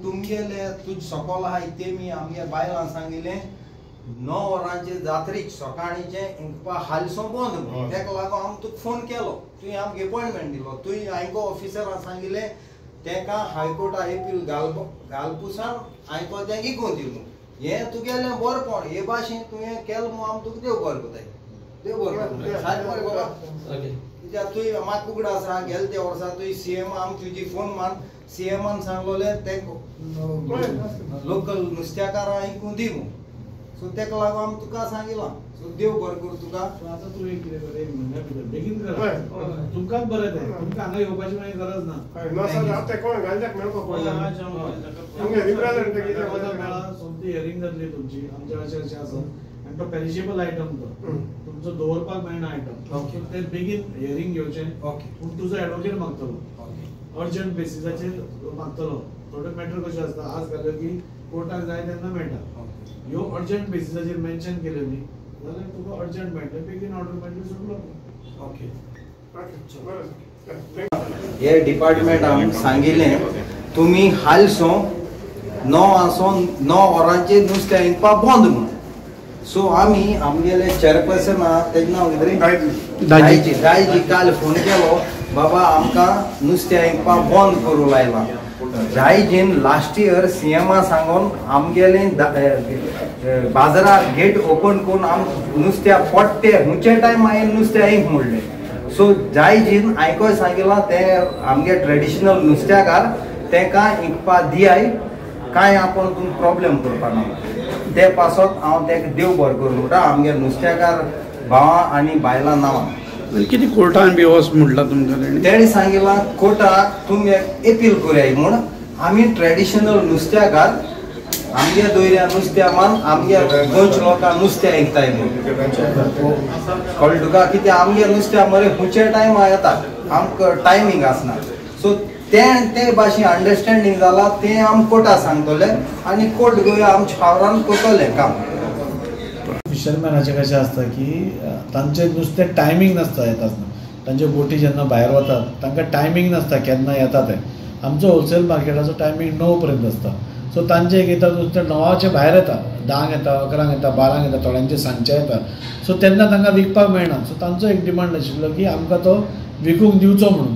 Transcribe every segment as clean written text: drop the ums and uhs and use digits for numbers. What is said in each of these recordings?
तुमगेले तुज सकोल आहाय तेमी आमगे बायलां सांगिलें 9 वरांचे जात्रीक सकाळीचें इंकपा हालसो बंद म्हूण. तेका लागून आमी तुका फोन केलो, तुवें आमकां एपॉयंटमेंट दिलो. तुवें आयको ऑफिसरान सांगिलें तेका हायकोर्टा एपील घालपुसान आयको तें इकून दिलो. हें तुगेलें बरेंपण हे भाशेन तुवें केलें म्हूण आमी तुका देव बरें करताय. देव बरें करूं सारकें मरे बाबा. कित्याक तुवें म्हाका उगडास आसा गेले त्या वर्सा तुवें सीएम आम तुजी फोन मान सीएमान सांगलोलें ते लोकल नुस्त्याकारां आयकून दी म्हूण. सो तेका लागून आमी तुका सांगिलां. सो देव बरें करूं तुका. आतां तूं एक कितें कर, एक म्हयन्या भितर बेगीन करा, तुमकांच बरें तें, तुमकां हांगा येवपाची मागीर गरज ना. मेळा सोमती हियरींग जातली तुमची, आमच्या अशें अशें आसा आनी तो पेरिशेबल आयटम तो तुमचो दवरपाक मेळना आयटम, ते बेगीन हियरींग घेवचें. पूण तुजो एडवोकेट मागतलो, अर्जंट बेसिसाचेर मागतलो. थोडे मॅटर कशें आसता, आज घाल्यो की कोर्टाक जाय तेन्ना मेळटा. ह्यो अर्जंट बेसिसाचेर मेन्शन केल्यो न्ही जाल्यार तुका अर्जंट मेळटलें, बेगीन ऑर्डर मेळटली, सुटलो. ओके. हे डिपार्टमेंट आमी सांगिलें तुमी हालसो 9 वरांचेर नुस्तें विकपा बंद म्हूण. सो आमी आमगेले चेअरपर्सन आहा तेजें नांव कितें दायजी, दायजी काल फोन केलो बाबा आमकां नुस्तें विकपा बंद करूं लायलां. दायजीन लास्ट इयर सीएमा सांगून आमगेले बाजाराक गेट ओपन करून आम नुस्त्या पडटे हुंचे टायम हांवें नुस्तें आयक म्हणलें. सो दायजीन आयकोय सांगिलां तें आमगे ट्रेडिशनल नुस्त्याकार तेका विकपा दियाय, कांय आपूण तुमकां प्रॉब्लेम करपा ना. ते पासत हांव तेका देव बरें करूं म्हणटा आमगे नुस्त्याकार भावां आनी बायलां नांवां. कितें कोर्टान बी वच म्हणलां तुमकां तेणी? तेणी सांगिलां कोर्टाक तुमी एपील करयाय म्हूण. आमी ट्रेडिशनल नुस्त्याकार आमगे दोयऱ्या नुस्त्या मान आमगे गोंयच्या लोकांक नुस्तें विकताय म्हूण कळ्ळें तुका. कित्याक आमगे नुस्त्या मरे खुंयचे टायमार येता, आमकां टायमींग आसना. सो तें ते भाशेन अंडरस्टँडींग जालां तें आम कोर्टा सांगतले आनी कोर्ट गोंय आमच्या फावरान करतलें काम. फिशरमॅनाचें कशें आसता की तांचें नुस्तें टायमींग नासता येता आसतना, तांच्यो बोटी जेन्ना भायर वतात तांकां टायमींग नासता केन्ना येता तें. आमचो होलसेल मार्केटाचो टायमींग 9 पर्यंत आसता. सो तांचें एक येता नुस्तें 9च्या भायर येता, 10 येता, 11 येता, 12 येता, थोड्यांचे सांजचें येता. सो तेन्ना तांकां विकपाक मेळना. सो तांचो एक डिमांड आशिल्लो की आमकां तो विकूंक दिवचो म्हणून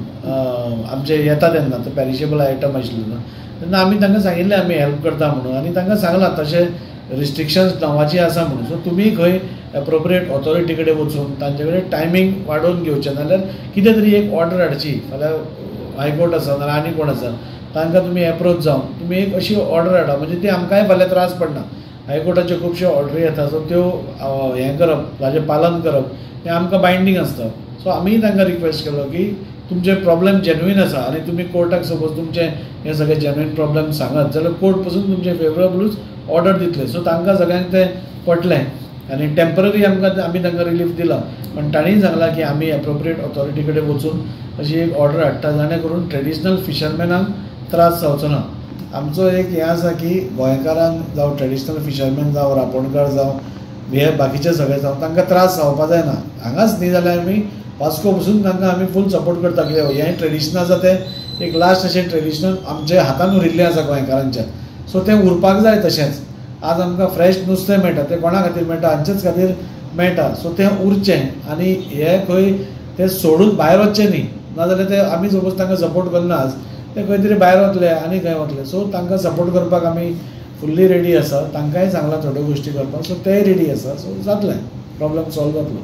आमचे येता तेन्ना तो पेरिशेबल आयटम आशिल्लो तेन्ना आमी तांकां सांगिल्लें आमी हेल्प करता म्हणून, आनी तांकां सांगलां तशें रिस्ट्रिक्शन्स 9ची आसा म्हणून. सो तुमी खंय एप्रोप्रिएट ऑथॉरिटी कडेन वचून तांचे कडेन टायमींग वाडोवन घेवचें, नाल्यार कितें तरी एक ऑर्डर हाडची. फाल्यां हायकोर्ट आसा नाल्यार आनी कोण आसा तांकां तुमी एप्रोच जावन तुमी एक अशी ऑर्डर हाडा म्हणजे ती आमकांय फाल्यां त्रास पडना. हायकोर्टाच्यो खुबश्यो ऑर्डरी येता, सो त्यो हें करप, ताजें पालन करप हें आमकां बायंडींग आसता. सो आमीय तांकां रिक्वेस्ट केलो की तुमचे प्रॉब्लेम जेन्युइन आसा आनी तुमी कोर्टाक सपोज तुमचें हें सगळें जेन्युइन प्रॉब्लेम सांगत जाल्यार कोर्ट पसून तुमचे फेवरेबलूच ऑर्डर दितले. सो तांकां सगळ्यांक तें पटलें आनी टेम्पररी आमकां आमी तांकां रिलीफ दिला. पण तांणीय सांगलां की आमी एप्रोप्रिएट ऑथॉरिटी कडेन वचून अशी एक ऑर्डर हाडटा जाणे करून ट्रेडिशनल फिशरमॅनांक त्रास जावचो ना. आमचो एक हें आसा की गोंयकारांक जावं ट्रेडिशनल फिशरमॅन जावं रांपोणकार जावं हे बाकीचे सगळे जावं तांकां त्रास जावपा जायना. हांगाच न्ही जाल्यार आमी वास्को पसून तांकां आमी फूल सपोर्ट करता. कित्याक हें ट्रेडिशन आसा तें एक लास्ट अशें ट्रेडिशनल आमच्या हातान उरिल्लें आसा गोंयकारांच्या. सो तें उरपाक जाय. तशेंच आज आमकां फ्रेश नुस्तें मेळटा तें कोणा खातीर मेळटा, हांचेच खातीर मेळटा. सो तें उरचें आनी हें खंय तें सोडून भायर वचचें न्ही, नाजाल्यार तें आमी सपोज तांकां सपोर्ट करना आज ते खंय तरी भायर वतले आनी खंय वतले. सो तांकां सपोर्ट करपाक आमी फुल्ली रेडी आसा. तांकांय सांगलां थोड्यो गोश्टी करपाक, सो तेय रेडी आसा. सो जातलें, प्रॉब्लम सॉल्व जातलो.